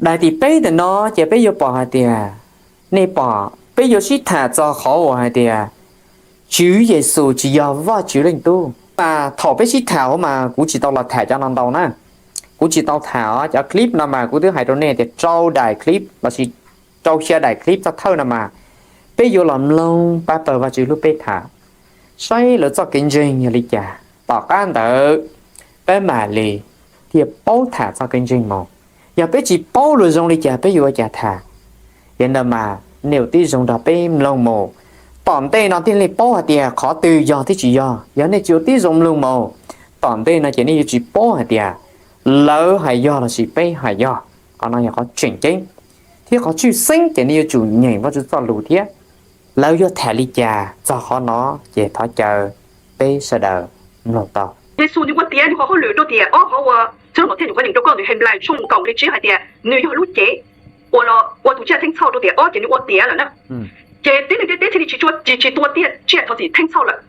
Daim tim peb ntawm no ces peb yuav pom hais tias, nej pom peb yuav sib tham txog qhov uas hais tias Tswv Yexus tsis yog Vajtswv Leej Tub. Mas thaum peb sib tham hauv mas kuv tsis tau los tham cov no ntau na. Kuv tsis tau tham os, cov clip no mas kuv twb hais rau nej tias rau daim clip lossis rau xya daim clip txog thawj no mas peb yuav los mloog pab pawg Vajtswv hlub peb tham, saib lawv txoj kev ntseeg yog li cas, tom qab ntawd peb mam li thiaj paub tham txoj kev ntseeg mus. Yog peb tsis paub lus zoo li cas peb yuav ua cas tham? Yog ntawd mas nej ua tib zoo nrog peb mloog mus, tom ntej no thiaj li paub hais tias qhov twg yog thiab tsis yog. Yog nej tsis ua tib zoo mloog mus, tom ntej no ces nej yuav tsis paub hais tias lawv hais yog lossis peb hais yog. Qhov no yog qhov tseem ceeb thiab qhov tshwj xeeb ces nej yuav tsum nyeem Vajtswv txoj lus thiab. Lawv yuav tham li cas txog qhov no ces thov caw peb sawv daws mloog tau. Yexus nws ua tiav nws qhov hauj lwm rau tias ob qhov uas txwj laug Mathais nws qhov nyeem rau koj ntawm Henplais tshooj kaum nqe tsib hais tias nws yog lub cev uas los ua tus tsiaj theej txhoj rau tiam ob ces nws ua tiav lawm na. Ces tib neeg ntiaj teb thiaj li tsis tshua tsis tsis tua tsiaj thov txim theej txhoj lawm.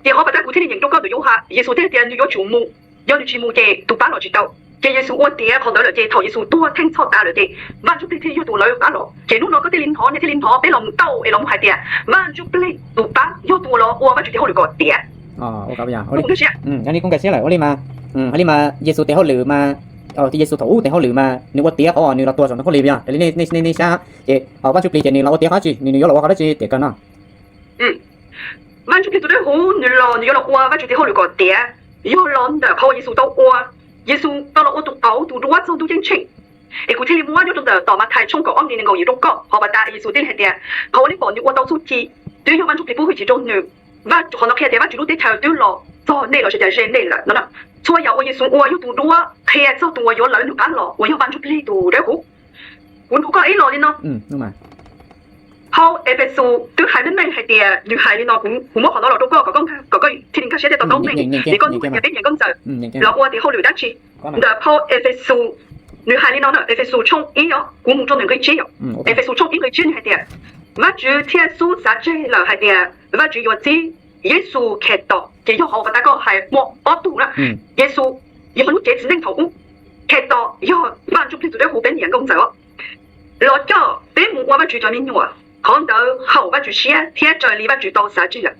Ces qhov pas tas kuv thiaj li nyeem rau koj ntawm Yauhas, Yexus thiaj tias nws yuav tsum mus, yog nws tsis mus ces tus pab los tsis tau. Ces Yexus ua tiav qhov ntawd lawm ces thaum Yexus tuag theej txhoj tas lawm ces Vaj Ntsuj Plig thiaj yog tus lawv pab los. Ces hnub no koj thiaj li hnov, nej thiaj li hnov, peb los mus tau es los mus hais tias Vaj Ntsuj Plig tus pab yog tus uas los ua Vajtswv tes hauj lwm kom tiav. Yog li kuv nkag siab lawm, ua li mas, ua li mas Yexus tes hauj lwm mas, Yexus thaum ub tes hauj lwm mas nws ua tiav qhov uas nws los tuag saum ntoo khaub lig yog raws li nej saib, ces Vaj Ntsuj Plig ces nws los ua tiav qhov dab tsi, nws nws yuav los ua qhov dab tsi tiam kawg no? Vaj Ntsuj Plig tus dawb huv nws los nws yuav los ua Vajtswv tes hauj lwm kom tiav, yog los ntawm qhov uas Yexus tau ua. Yexus tau los ua tus qauv tus duab txog ntuj ceeb tsheej. Es kuv thiaj li muab nyob rau ntawm tom Mathais tshooj kaum ob nqe nees nkaum yim rau koj, qhov pas tas Yexus thiaj li hais tias qhov ua li pom nws ua tau txuj ci, twb yog Vaj Ntsuj Plig pub hwj chim rau nws. Qhov no qhia tias Vajtswv lub teb chaws twb los txog nej lossis tias ze nej lawm no. Txhua yam uas Yexus ua yog tus duab qhia txog tus uas yuav lawv nws qab los uas yog Vaj Ntsuj Plig tus dawb huv. Kuv nug koj ib los li no. Hauv Efexus twb hais meej meej hais tias, nws hais li no, kuv muab qhov no los rau koj kom koj thiaj li nkag siab thiab to taub meej, vim koj nug hais tias peb niam nkauj ntxawm los ua tes hauj lwm dab tsi. Ntawm phau Efexus, nws hais li no na, Efexus tshooj ib os, kuv mus rau ntawm nqe tsib os. Efexus tshooj ib nqe tsib nws hais tias, Vajtswv thiaj xub xav tseg lawm hais tias Vajtswv yuav txib Yexus Khetos, ces yog qhov pas tas koj hais muaj ob tug na. Yexus yog lub cev txiv neej thaum ub, Khetos yog Vaj Ntsuj Plig tus dawb huv peb niam nkauj ntxawm os, los coj peb mus ua Vajtswv cov me nyuam. Qhov ntawd haum Vajtswv siab thiab raws li Vajtswv tau xav tseg lawm.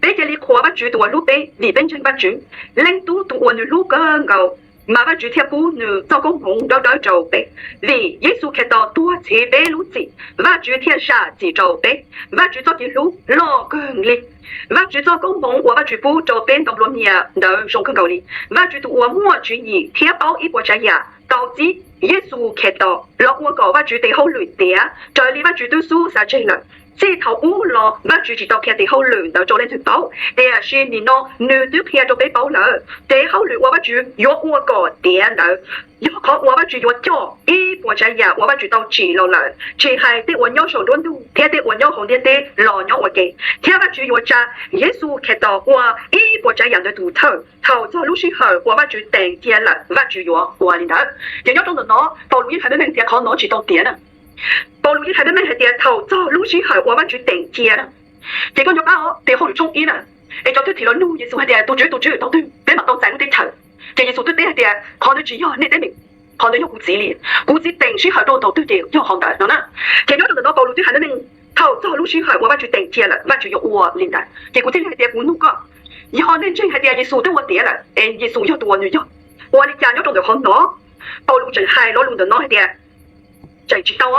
Peb cia li qhuas Vajtswv tus uas hlub peb vim peb ntseeg Vajtswv. Leej Tub tus uas nws hlub kawg nkaus, mas Vajtswv thiaj pub nws txoj koob hmoov dawb dawb rau peb. Vim Yexus Khetos tuag txhiv peb lub txim, Vajtswv thiaj zam txim rau peb. Vajtswv txoj kev hlub loj kawg li. Vajtswv txoj koob hmoov uas Vajtswv pub rau peb ntau nplua nyias ntawd zoo kawg nkaus li. Vajtswv tus uas muaj tswv yim thiab paub ib puas tsav yam tau txib Yexus Khetos los ua kom Vajtswv tes hauj lwm tiav raws li Vajtswv twb xub xav tseg lawm. Txij thaum ub los Vajtswv tsis tau qhia tes hauj lwm ntawd rau leej twg paub, tiam sis nim no nws twb qhia rau peb paub lawm. Tes hauj lwm uas Vajtswv yuav ua kom tiav ntawd yog qhov uas Vajtswv yuav coj ib puas tsav yam uas Vajtswv tau tsim los lawm, tsis hais tej uas nyob saum nruab ntug thiab tej uas nyob hauv ntiaj teb los nyob ua ke, thiab Vajtswv yuav tsa Yexus Khetos ua ib puas tsav yam ntawd tus thawj. Thaum txog lub sij hawm uas Vajtswv teem cia lawm, Vajtswv yuav ua li ntawd. Ces nyob rau ntawm no, Paulus yeej hais meej meej tias qhov no tsis tau tiav na. Paulus yeej hais meej meej hais tias thaum txog lub sij hawm uas Vajtswv teem cia na. Ces koj nco qab os, tes hauj lwm tshooj ib na, es cov thwj tim los nug Yexus hais tias, Tus Tswv, tus Tswv, thaum twg peb mam tau txais lub teb chaws? Ces Yexus twb teb hais tias, Qhov ntawd tsis yog nej teeb meem, qhov ntawd yog kuv Txiv li. Kuv Txiv teem sij hawm rau thaum twg ces yog qhov ntawd no na. Ces nyob rau ntawm no Paulus twb hais meej meej, thaum txog lub sij hawm uas Vajtswv teem cia lawm, Vajtswv yuav ua li ntawd. Ces kuv thiaj li hais tias kuv nug koj, yog nej ntseeg hais tias Yexus twb ua tiav lawm es Yexus yog tus uas nws yog, ua li cas nyob rau ntawm qhov no Paulus tseem hais lo lus ntawm no hais tias tseem tsis tau,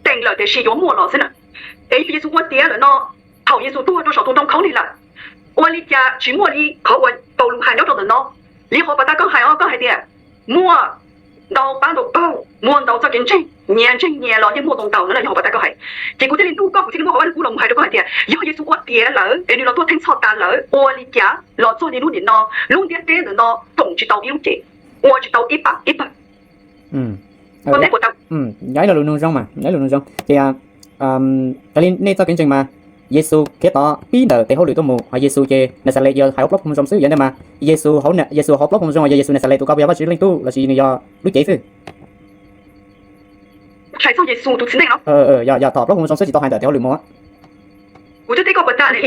teem lawm tiam sis yuav muaj los xwb na? Es yog Yexus ua tiav lawm no, thaum Yexus tuag rau saum tus ntoo khaub lig lawm, ua li cas tsis muaj li qhov uas Paulus hais nyob rau ntawm no? Li qhov pas tas koj hais os, koj hais tias muaj ntau pab ntau pawg, muaj ntau txoj kev ntseeg, nyias ntseeg nyias los yeej muaj ntau ntau no na, yog qhov pas tas koj hais. Ces kuv thiaj li nug koj, kuv thiaj li muab qhov Vaj Lug Kub los mus hais rau koj hais tias yog Yexus ua tiav lawm es nws los tuaj theej txhoj tas lawm, ua li cas los txog niaj hnub nim no lub ntiaj teb ntawm no tseem tsis tau ib lub cev, ua tsis tau ib pab ib pawg. Yog ib lo lus nug zoo mas, yog ib lo lus nug zoo ces raws li nej txoj kev ntseeg mas Yexus Khetos pib ntawm tes hauj lwm tuaj mus, ho Yexus ces Naxales yog hais ua plaub phoo zoo xwb, yog ntawd mas Yexus hauv plaub phoo zoo yog Yexus Naxales tus ko puas yog Vajtswv Leej Tub lossis nws yog lub cev xwb? Hais txog Yexus tus txiv neej no, yog thaum plaub phoo zoo xwb tsis tau hais ntawm tes hauj lwm mus. Kuv twb teb koj puas tas ne,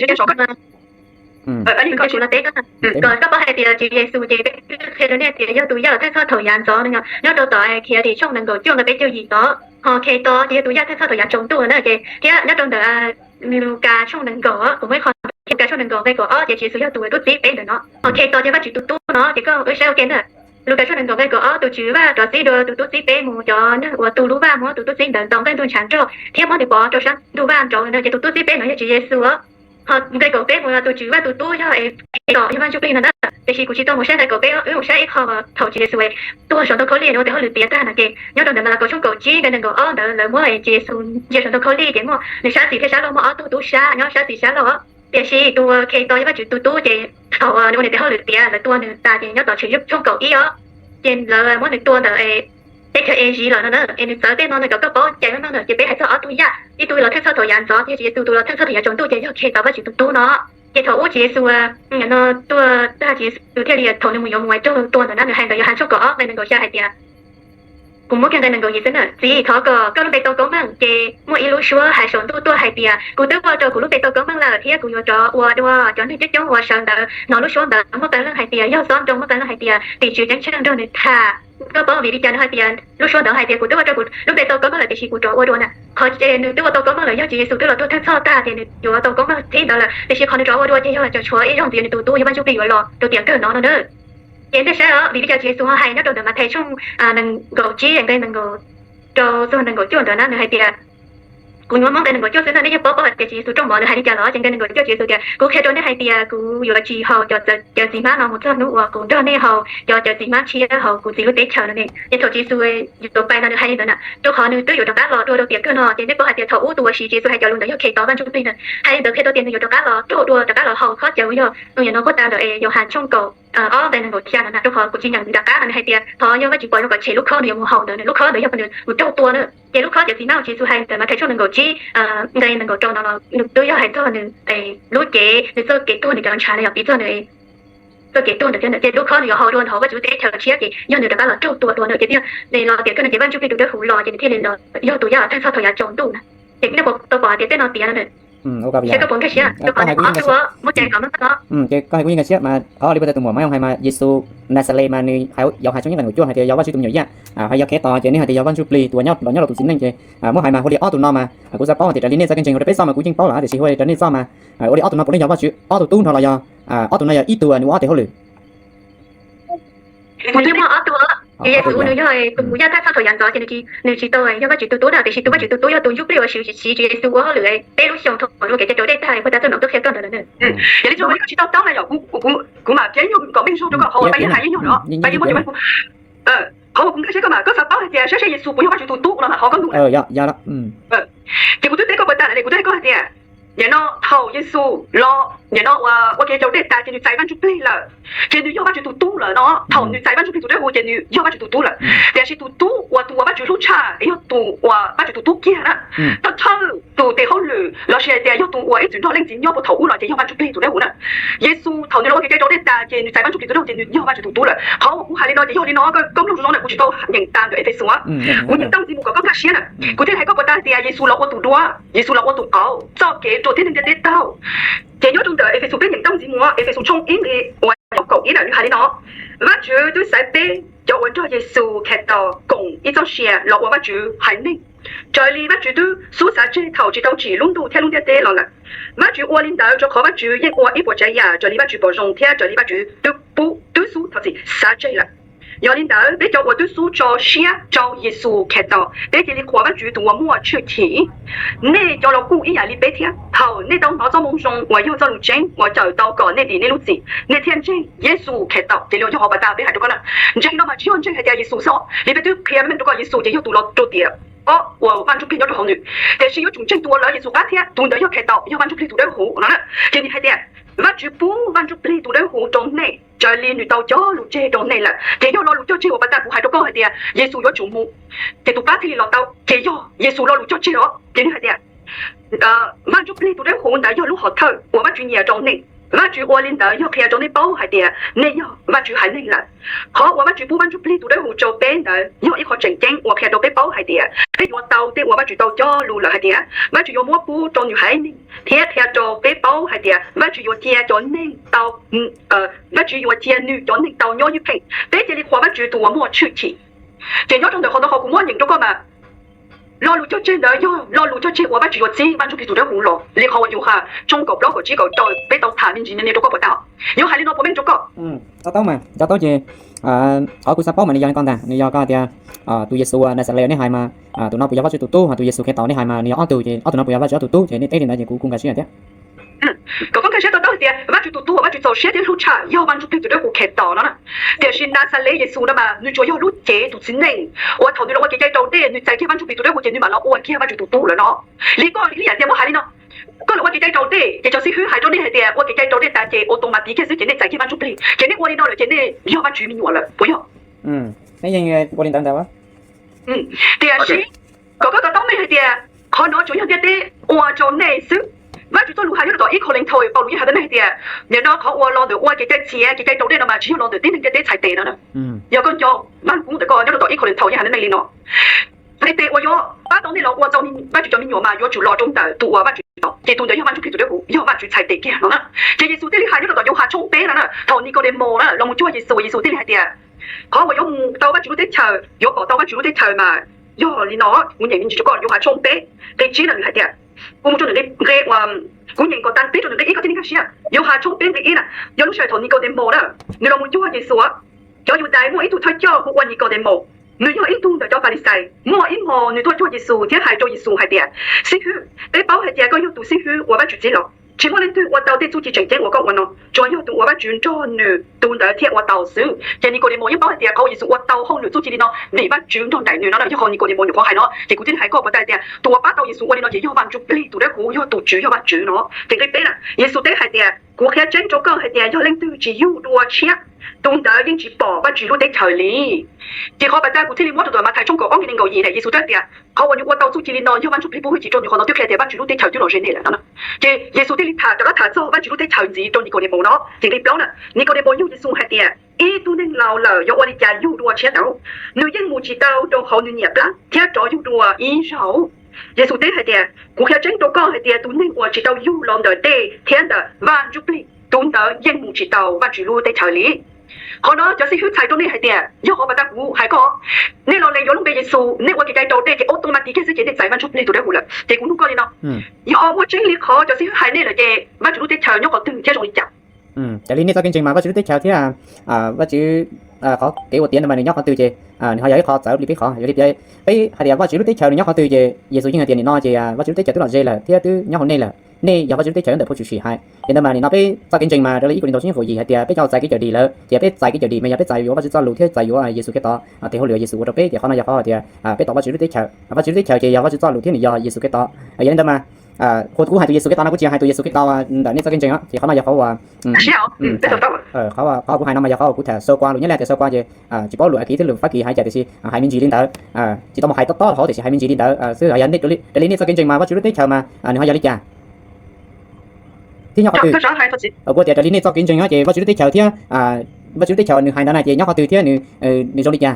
Kuv los teb koj, kom koj paub hais tias Tswv Yexus ces peb twb qhia rau nej tias yog tus yaj los thawj txhoj thaum yav ntxov no, nyob rau tom Khiav Dim tshooj nees nkaum cuaj nqe peb caug yim tod. Ho Khetos ces yog tus yaj thawj txhoj thaum yav tsaus ntuj na ces, thiab nyob rau ntawm Lukas tshooj nees nkaum, kuv muab ib qho, Lukas tshooj nees nkaum nqe kaum ob ces Tswv Yexus yog tus tub txib peb ntawm no. Ho Khetos ces Vajtswv tus tub no ces koj wb saib ua ke ntag. Lukas tshooj nees nkaum nqe kaum ob, tus Tswv Vaj rov txib dua tus tub txib peb mus, cov neeg uas tu lub vaj muab tus tub txib ntawd ntaus nqaij ntuag ntshav nrog thiab muab nws pov rau sab ntug vaj nraud no ces tus tub txib peb no yog Tswv Yexus. Ho nqe kaum peb mus, tus Tswv Vaj tus tub yog Khetos, yog Vaj Ntsuj Plig no na. Tiam sis kuv tsis tau mus saib nqe kaum peb, wb mus saib ib qho thaum Tswv Yexus tuag saum ntoo khaub lig, nws ua tes hauj lwm tiav tag no ces nyob rau ntawm Malakaus tshooj kaum tsib nqe nees nkaum ob ntawd lawv muab Tswv Yexus ntsia saum ntoo khaub lig ces muaj nws sab xis thiab sab laug muaj ob tug tub sab nyob sab xis sab laug. Tiam sis tus Khetos yog Vajtswv tus tub ces thaum nws ua nws tes hauj lwm tiav lawv tua nws tas ces nyob tom Tswv Yexus tshooj kaum ib os, ces lawv muab nws tua ntawm teb chaws Eziv lawm no na. Es nws txawv tej no no kom koj paub cai no na, ces peb hais txog ob tug yaj, ib tug los thawj txhoj thaum yav ntxov ces Tswv Yexus, tus los thawj txhoj thaum yav tsaus ntuj ces yog Khetos Vajtswv tus tub no. Ces thaum ub Tswv Yexus no tuag tag, Tswv Yexus thiaj li thaum nws mus yuav mus raug tua ntawd na, nws hais ntawm Yauhas tshooj kaum ob nqe nees nkaum xya hais tias, kuv muab kiag nqe nees nkaum yim xwb na, Txiv, thov kom koj lub npe tau koob meej, ces muaj ib lub suab hais saum ntuj tuaj hais tias, kuv twb ua rau kuv lub npe tau koob meej lawm thiab kuv yuav rov ua dua. Cov neeg coob coob uas sawv ntawd hnov lub suab ntawd muaj qee leej hais tias yog xob nroo, muaj qee leej hais tias tim tswv ceeb tsheej nrog nws tham. Koj paub vim li cas nws hais tias lub suab ntawd hais tias kuv twb ua rau kuv lub npe tau koob meej lawm tiam sis kuv rov ua dua na? Qhov nws twb ua tau koob meej lawm yog Tswv Yexus twb los tuag thawj txhoj tag ces nws yuav tau koob meej txhib ntawd lawm, tiam sis qhov nws rov ua dua ces yog tshuav ib zaug ntxiv nws tus tub yog Vaj Ntsuj Plig yuav los rau tiam kawg no no na. Ces nej saib os, vim li cas Tswv Yexus ho hais nyob rau ntawm Mathais tshooj nees nkaum tsib nqe nees nkaum rau txog nees nkaum cuaj ntawd na, nws hais tias, kuv nyuam qhuav muab nqe nees nkaum cuaj xwb na, nej yeej paub paub hais tias Tswv Yexus rooj mov nws hais li cas los, ces nqe nees nkaum cuaj Tswv Yexus tias, kuv qhia rau nej hais tias kuv yuav tsis haus cov cawv txiv hmab no mus txog hnub uas kuv nrog nej haus cov cawv txiv hmab tshiab hauv kuv Txiv lub teb chaws no ne. Ces thaum Tswv Yexus yuav pais no nws hais li ntawd na, rau qhov nws twb yuav rov qab los dua rau tiam kawg no, ces nej paub hais tias thaum ub tus uas siv Tswv Yexus hais cov lus ntawd yog Khetos Vaj Ntsuj Plig na, hais li ntawd qhia rau tias nws yuav rov qab los raug dua, rov qab los haus khob cawv uas yog no puag ta ntawm Yauhas tshooj kaum ob nqe nees nkaum xya no na, rau qhov kuv tsis nyeem nram qab no nws hais tias thov yog Vajtswv pom zoo kom tshem lub khob nws yuav mus haus ntawd, lub khob ntawd yog nws mus raug tua na. Ces lub khob cawv txiv hmab uas Tswv Yexus hais ntawm Mathais tshooj nees nkaum tsib nqe nees nkaum rau no los nws twb yog hais txog nws lub cev, nws txoj kev tuag, nws cov ntshav no yog piv txog nws txoj kev tuag ntawd thiab ntawd. Ces lub khob nws yuav haus dua ntawm hauv Vajtswv lub teb chaws tshiab ces yog nws rov qab los raug tua dua na. Ces thiaj li los tiam kawg no ces Vaj Ntsuj Plig tus dawb huv los ces nws thiaj li los yog tus yaj thawj txhoj thaum yav tsaus ntuj na. Ces nej puas tau pom tias tej no tiav no na? Ces koj puas nkag siab rau qhov ob tug muab cais kom meej no? Ces koj hais kuv yeej nkag siab mas qhov li puag ta tus muam Maiv Ooj hais mas Yexus Naxales mas nws hais Yauhas tshooj ib nqe nees nkaum cuaj hais tias yog Vajtswv tus me nyuam yaj, hais yog Khetos ces nws hais tias yog Vaj Ntsuj Plig tus uas nyob los nyob rau tus txiv neej ces muab hais mas hu li ob tug no mas kuv xav paub hais tias raws li nej txoj kev ntseeg hu rau peb txoj mas kuv yeej paub lawm tiam sis hu li raws nej txoj mas ua li ob tug no puav leej yog Vajtswv ob tug tub no los yog ob tug no yog ib tug nws ua ob tes hauj lwm? Twb muaj ob tug, ces Yexus nws yog tus yaj thawj txhoj thaum yav ntxov ces nws tsis tau yog Vajtswv tus tub na, tiam sis tus Vajtswv tus tub yog tus Ntsuj Plig uas siv Tswv Yexus ua hauj lwm peb lub xyoo thaum ua kev cai raus dej tag puag ta txoj nom tuaj qhia koj ntawd lawm na. Yog li ntawd kuv tsis tau taub na yom, kuv mam piav ib nyuag kom meej zog rau koj qhov uas pab yeej hais ib nyuag no, pab yeej muab cov, qhov uas kuv nkag siab koj mas koj xav paub hais tias saib saib Yexus puas yog Vajtswv tus tub no mas qhov koj nug na. Ces kuv twb teb koj puas tas lawm, kuv twb hais koj hais tias nim no thaum Yexus los nim no ua kev raus dej tas ces nws txais Vaj Ntsuj Plig lawm, ces nws yog Vajtswv tus tub lawm no. Thaum nws txais Vaj Ntsuj Plig tus dawb huv ces nws yog Vajtswv tus tub lawm. Tiam sis tus tub uas tus uas Vajtswv hlub tshaj yog tus uas Vajtswv tus tub kiag na. Thawj thawj tus tes hauj lwm los sis hais tias yog tus uas ib txwm nrog Leej Txiv nyob puag thaum ub los ces yog Vaj Ntsuj Plig tus dawb huv na. Yexus thaum nws los ua kev cai raus dej tas ces nws txais Vaj Ntsuj Plig tus dawb huv ces nws yog Vaj Ntsuj Tus tub lawm. Qhov uas kuv hais li no ces yog li no, koj mloog zoo zoo na, kuv tsis tau nyeem tas ntawm Efexus. Kuv nyeem tau ntxiv mus kom koj nkag siab na. Kuv thiaj hais koj puas tas tias Yexus los ua tus duab, Yexus los ua tus qauv, txoj kev rau thiab neeg ntiaj teb taug. Ces nyob rau ntawm Efexus peb nyeem tau ntxiv mus, Efexus tshooj ib nqe uas kaum ib na nws hais li no: Vajtswv twb xaiv peb cov uas nrog Yexus Khetos koom ib txoj sia los ua Vajtswv haiv neeg, raws li Vajtswv twb xub xav tseg thaum tsis tau tsim lub ntuj thiab lub ntiaj teb los lawm. Vajtswv ua li ntawd rau qhov Vajtswv yeej ua ib puas tsav yam raws li Vajtswv pom zoo thiab raws li Vajtswv twb xub, thov txim, xav tseg lawm. Yog li ntawd peb cov uas twb xub tso siab rau Yexus Khetos peb cia li qhuas Vajtswv tus uas muaj tshwj chim. Nej cov los kuj ib yam li peb thiab, thaum nej tau hnov txoj moo zoo uas yog txoj lus tseeb uas cawm tau kom nej dim nej lub txim, nej thiaj ntseeg Yexus Khetos. Ces li yog hauv pas tas peb hais rau koj na, ntseeg no mas tsis yog ntseeg hais tias Yexus xwb, li peb twb qhia meej rau koj Yexus ces yog tus los rau tiam ob uas Vaj Ntsuj Plig nyob rau hauv nws, tiam sis yuav tsum ntseeg tus uas lawv Yexus pab thiab tus ntawd yog Khetos, yog Vaj Ntsuj Plig tus dawb huv no na. Ces nws hais tias Vajtswv pub Vaj Ntsuj Plig tus dawb huv rau nej raws li nws tau cog lus tseg rau nej lawm. Ces yog lo lus cog tseg uas pas tas kuv hais rau koj hais tias Yexus yuav tsum mus, ces tus pab thiaj li los tau, ces yog Yexus lo lus cog tseg os. Ces nws hais tias Vaj Ntsuj Plig tus dawb huv ntawd yog lub hom thawj uas Vajtswv nyiam rau nej. Vajtswv ua li ntawd yog qhia rau nej paub hais tias nej yog Vajtswv haiv neeg lawm. Qhov uas Vajtswv pub Vaj Ntsuj Plig tus dawb huv rau peb ntawd yog ib qho tseem ceeb uas qhia rau peb paub hais tias peb yuav tau tej uas Vajtswv tau cog lus lawm hais tias Vajtswv yuav muab pub rau nws haiv neeg thiab qhia rau peb paub hais tias Vajtswv yuav cia cov neeg tau Vajtswv yuav cia nws cov neeg tau nyob ywj pheej. Peb cia li qhuas Vajtswv tus uas muaj tshwj chim. Ces nyob rau ntawm qhov ntawd qhov kuv muab nyeem rau koj mas lo lus cog tseg ntawd yog lo lus cog tseg uas Vajtswv yuav txib Vaj Ntsuj Plig tus dawb huv los li qhov uas Yauhas tshooj kaum plaub kaum tsib kaum rau peb tau tham me ntsis me me rau koj puas tau? Yauhas hais li no puas meej rau koj? Tau tau mas, tau tau ces qhov kuv xav paub mas nws yog li ko ntag, nws yog koj tias tus Yexus Naxales nej hais mas tus no puas yog Vajtswv tus tub, ho tus Yexus Khetos nej hais mas nws yog ob tug, ces ob tug no puas yog Vajtswv ob tug tub? Ces nej teb li ntawd ces kuv kuj nkag siab thiab. Kom koj nkag siab tau tau hais tias Vajtswv tus tub, Vajtswv txaus siab thiab hlub tshaj yog Vaj Ntsuj Plig tus dawb huv Khetos no na. Tiam sis Naxales Yexus no mas nws tsuas yog lub cev tus txiv neej uas thaum nws los ua kev cai raus dej nws txais kiag Vaj Ntsuj Plig tus dawb huv ces nws mam los ua kiag Vajtswv tus tub lawm no. Li koj ib yam tias muab hais li no, koj los ua kev cai raus dej ces cov xib hwb hais rau nej hais tias ua kev cai raus dej tas ces ua tau mas tiv kiag xwb ces nej txais kiag Vaj Ntsuj Plig ces nej ua li no lawm ces nej yog Vajtswv me nyuam lawm puas yog? Ua li ntawd ntag. Tiam sis kom koj to taub meej hais tias qhov no tsuas yog ntiaj teb ua rau nej xwb. Vajtswv txoj lus hais nyob rau tom ib Kauleethaus Paulus yeej hais rau nej hais tias nim no qhov uas los ntawm ua kev cai txhiav kev cai raus dej no mas tsis yog los ntawm tib neeg ntiaj teb txhais tes no na. Yog koj nco Vaj Lug Kub ntawm koj nyob rau tom ib Kauleethaus yeej hais rau nej li no. Txhais tes uas yuav pab tau nej los ua tau Vajtswv cov me nyuam mas yuav tsum los rau ntawm tus uas Vajtswv txib tau, ces tus ntawd yog Vaj Ntsuj Plig tus dawb huv, yog Vajtswv txhais tes kiag no na. Ces Yexus thiaj li hais nyob rau tom Yauhas tshooj peb no na, thaum Nikaudemaus na los mus cuag Yexus, Yexus thiaj li hais tias qhov uas yuav mus tau Vajtswv lub teb chaws, yuav pom tau Vajtswv lub teb chaws mas yog li no. Kuv nyeem me ntsis rau koj, Yauhas tshooj peb nqe tsib na nws hais tias, kuv mus rau nqe, kuv nyeem kom tag peb rau nqe ib koj thiaj li nkag siab. Yauhas tshooj peb nqe ib na, yog lub sij hawm thaum Nikaudemaus na nws los mus cuag Yexus, cov Yudais muaj ib tug thawj coj hu ua Nikaudemaus, nws yog ib tug ntawm cov Falixais. Muaj ib hmos nws tuaj cuag Yexus thiab hais rau Yexus hais tias, Xib hwb, peb paub hais tias koj yog tus xib hwb uas Vajtswv txib los, tsis muaj leej twg ua tau tej txuj ci tseem ceeb uas koj ua no, tsuas yog tus uas Vajtswv nrog nws tus ntawd thiaj ua tau xwb. Ces Nikaudemaus yeej paub hais tias qhov uas Yexus ua tau hauj lwm txuj ci li no vim Vajtswv nrog nraim nws no na. Yog qhov Nikaudemaus nyuam qhuav hais no ces kuv thiaj li hais koj puas tau tias tus uas pab tau Yexus ua li no ces yog Vaj Ntsuj Plig tus dawb huv, yog tus Tswv, yog Vajtswv no. Ces nqe peb na, Yexus teb hais tias, kuv qhia tseeb rau koj hais tias yog leej twg tsis yug dua tshiab, tus ntawd yeej tsis pom Vajtswv lub teb chaws li. Ces qhov pas tas kuv thiaj li muab rau tom Mathais tshooj kaum ob nqe nees nkaum yim na, Yexus twb hais tias qhov uas nws ua tau txuj ci li no yog Vaj Ntsuj Plig pub hwj chim rau nws, qhov no twb qhia tias Vajtswv lub teb chaws twb los ze nej lawm no. Ces Yexus thiaj li tham rov qab tham txog Vajtswv lub teb chaws ntxiv rau Nikaudemaus no. Ces nqe plaub na, Nikaudemaus nug Yexus hais tias, ib tug neeg laus lawm yuav ua li cas yug dua tshiab tau? Nws yeej mus tsis tau rau hauv nws niam plab thiab rov yug dua ib zaug. Yexus teb hais tias, kuv qhia tseeb rau koj hais tias tus neeg uas tsis tau yug los ntawm dej thiab ntawm Vaj Ntsuj Plig, tus ntawd yeej mus tsis tau Vajtswv lub teb chaws li. Qhov no cov xib hwb txhais rau nej hais tias yog qhov pas tas kuv hais koj, nej los lees yuav lub npe Yexus, nej ua kev cai raus dej ces auto ma tis kiag xwb ces nej txais Vaj Ntsuj Plig tus dawb huv lawm. Ces kuv nug koj li no, yog muaj tseeb li qhov cov xib hwb hais nej lawm ces Vajtswv lub teb chaws nyob qhov twg thiab zoo li cas? Raws li nej txoj kev ntseeg mas Vajtswv lub teb chaws thiab Vajtswv qhov kev ua tiav ntawd mas nws nyob qhov twg ces nws ho yog ib qho txawv li peb qhov. Yog li tias peb hais tias Vajtswv lub teb chaws nws nyob qhov twg ces Yexus yeej hais tias nim no ces Vajtswv lub teb chaws twb los ze lawm thiab twb nyob hauv nej lawm, nej yog Vajtswv lub teb chaws ntawm phau tswm sim hais. Yog ntawd mas nim no peb txoj kev ntseeg mas raws li ib Korintos tshooj yim hais tias peb coj txais kev cawm dim lawm ces peb txais kev cawm dim mas yog peb txais yuav Vajtswv txoj lus thiab txais yuav Yexus Khetos tes hauj lwm Yexus ua rau peb ces qhov no yog qhov tias peb tau Vajtswv lub teb chaws. Vajtswv lub teb chaws ces yog Vajtswv txoj lus thiab nws yog Yexus Khetos. Yog li ntawd mas qhov kuv hais tus Yexus Khetos no kuv tsis hais tus Yexus Khetos ntawm nej txoj kev ntseeg os, ces qhov no yog qhov uas qhov kuv hais no mas yog qhov uas kuv tham sơ qua, lus Nyab Laj tias sơ qua ces tsis paub lus Askiv thiab lus Fab Kis hais cas tiam sis hais me ntsis li ntawd. Tsis tau mus hais tob tob hauv tiam sis hais me ntsis li ntawd xwb. Yog raws li nej txoj kev ntseeg mas Vajtswv lub teb chaws mas nws ho yog li cas thiab nyob qhov twg? Kuv tias raws li nej txoj kev ntseeg ces Vajtswv lub teb chaws thiab Vajtswv lub teb chaws nws hais ntawd na ces nyob qhov twg thiab nws zoo li cas?